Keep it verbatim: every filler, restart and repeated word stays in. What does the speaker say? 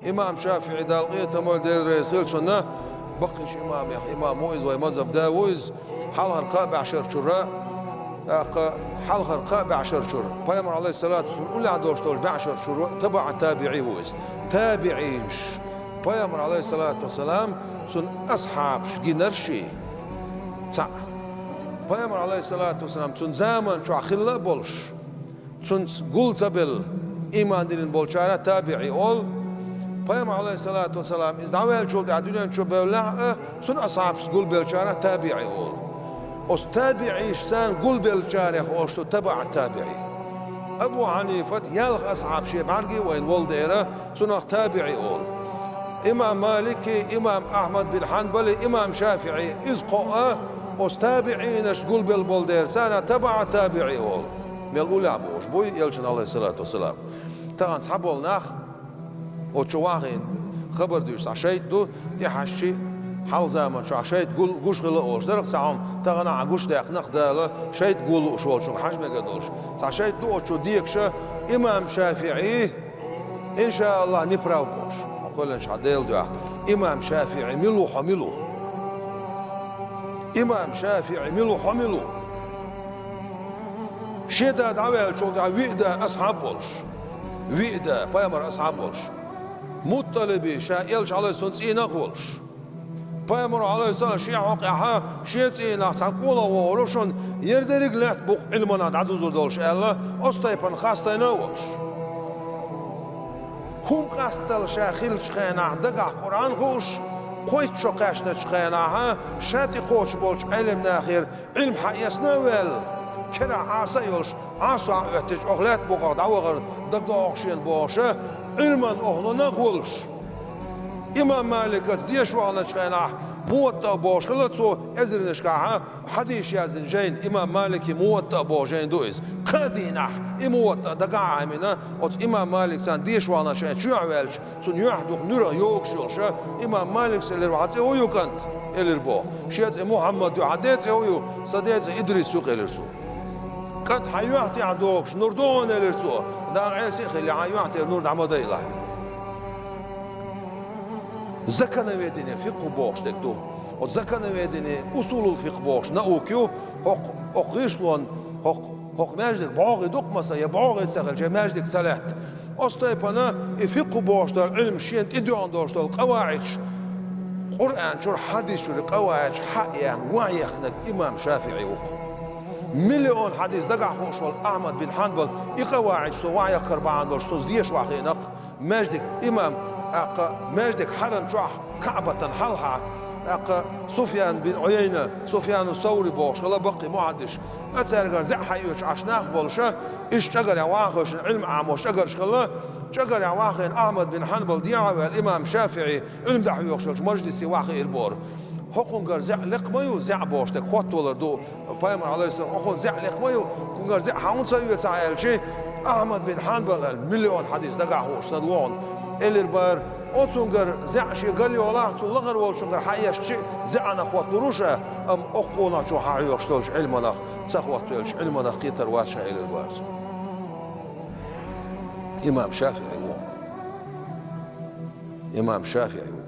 Имам ШафиӀи, Дала къинхетам бойла, Дела реза хилва цунна, баккхийчу имамех имам ву иза, вай мазхӀаб да ву иза, хьалхара кхаа бӀешарчуьра, тӀаккха хьалхара кхаа бӀешарчуьра, пайхамар, Ӏалайхиссалату вассалам, уллехь долуш долчу бӀешарчуьра табаӀ табиӀи ву иза. ТабиӀинаш, пайхамар, Ӏалайхиссалату вассалам, цуьнан асхьабаш гинарш а, цхьаъ. Пайхамар, Ӏалайхиссалату вассалам, цуьнан заман чохь хилла а болуш, цуьнца гул ца белла, иман диллина болчарах табиӀи олу. Пайхамар, Ӏалайхиссалату вассалам, иза дӀаваьллачул тӀаьхьа дуьнен чу бевллехь а, цуьнан асхьабашца гул беллачарах табиӀи олу. Оцу табиӀинашца гул беллачарех олуш ду табаӀ табиӀи. Абу Хьанифат ялх асхьаб шен бӀаьрге а вайна волу дера, цунах табиӀи олу. Имам Малики, имам Ахьмад бин Хьанбали, имам ШафиӀи, иза кхоъ а оцу табиӀинашца гулбелла болу дера, царах табаӀ табиӀи олу. Мел уллехь бохуш буй, элчан, Ӏалайхиссалату вассалам. Тахана цхьаболу нах оцу чу вахийна хабар дуьйцу цхьа шайтӀа ду, тӀехьашчи хьалха заман чохь шайтӀа гул, гуш хилла олуш дара цхьа хӀума, тахана а гуш даьккхина-кх Дала шайтӀа гул лууш волчуьнга хьажа мегар долуш. Цхьа шайтӀа ду оцу чу декаша, имам ШафиӀи, иншааллахӀ, неправ бохуш. Хьо кхоьллинчхьа Делан дуьхьа. Имам ШафиӀи мила ву, хьо мила ву? Имам ШафиӀи мила ву, хьо мила ву? Шен да дӀаваьллачул тӀаьхьа виъ да асхьаб болуш. Виъ да, пайхамар асхьаб болуш. Мутталиби, ша элча, Ӏалайхиссалам, цӀийнах а волуш. Пайхамар, Ӏалайхиссалам, шен хьокъехь, шен цӀийнах цхьа къонах вогӀур ву шуна, ер дерриг лаьтта букъ Ӏилманах дӀадузур долуш аьлла, оцу тайпана хастийна а волуш. ХӀума къастадала ша хиллачу хенахь дагахь Къуръан хууш, кхойтта шо кхаьчначу хенахь ша тӀекхочуш болчу Ӏелам нахера Ӏилма хьаэцна а ваьлла, керахь Ӏаса а йолуш, Ӏасо а оьттича, оха лаьтта букъах дӀавахар дагадогӀу шена бохуша, Ӏилман охӀлунах а волуш. Имам Маликаца деша вахначу хенахь, Муватта а бохуш хилла цо, эзарнашкахь хьадисаш яздина жайна, имам Малики Муватта а боху жайна ду иза. Кхаа дийнахь и Муватта а дагахь а Ӏамийна, оцу имам Маликаца деша вахначу хенахь чоьхьа ваьлча, цунна юьхь дукха нуьрах йогуш йолуша, имам Маликас элира: «Хьан цӀе хӀун ю, кӀант?» — элира боху. Шен цӀе Мухьаммад ю. «Хьан ден цӀе хӀун ю?» «Сан ден цӀе Идрис ю», — элира цо. «КӀант, хьан юьхь тӀехь догуш нур ду хьуна», — элира цо. «Нах Ӏеса а хилла, хьан юьхь тӀера нур дӀа ма дайла». Законоведение, фикъхӀу бохуш дерг ду. Оцу законоведение, усулул фикъхӀ бохуш наука ю, хӀокху, хӀокху гӀишлонан, хӀокху, хӀокху маьждиг бӀогӀий ду-кх, масала, я бӀогӀий ца хилча, я маьждиг ца лаьтта. Оцу тайпана и фикъхӀу бохуш долу Ӏилма шена тӀедоьгӀна долуш долу къаваӀидаш, Къуръан чуьра, хьадис чуьра къаваӀидаш хьаъ яьхна, ваьхьа яьккхинарг имам ШафиӀи ву-кх. Миллион хьадис дагахь хууш волу Ахьмад бин Хьанбал и къаваӀидаш цо ваьхьа яккхар бахьана долуш цунца деша вахийна-кх. Маьждиг имам, тӀаккха маьждиг хьарам чохь, КаӀбатан хьалха, тӀаккха Суфьян бин Ӏуяйна, Суфьяну Саври бохуш хилла баккхий мухьаддис, а цаьргара зӀе хьаоьцуш Ӏаш нах болуша, иштта чӀагарехь вахийна Ӏилма Ӏамош чӀагарш хилла, чӀагарехь вахийна Ахьмад бин Хьанбал дехьа а ваьлла, имам ШафиӀи Ӏилма дӀахьоьхуш йолчу мажлисе вахийра бохура. ХӀокхунгара зӀе лекха ма ю, зӀе бохуш дерг хоттавалар ду, пайхамар, Ӏалайхиссалам, хӀокхунна зӀе лекха ма ю, кхунгара зӀе хьан хӀунда ца оьцу аьлчи, Ахьмад бин Хьанбал аьлла, миллион хьадис дагахь хууш сан вогӀун, элира бара, оцунгара зӀе шен гал йолахь, цул лахара волчунгара хьаэцчи, зӀенах хотталур ву ша, амма окху къонах чу хьан хьоьхуш долчу Ӏилманах, ца хоттавелчу Ӏилманах кхетар вац ша, элира бара цо. Имам ШафиӀи ву. Имам ШафиӀи ву.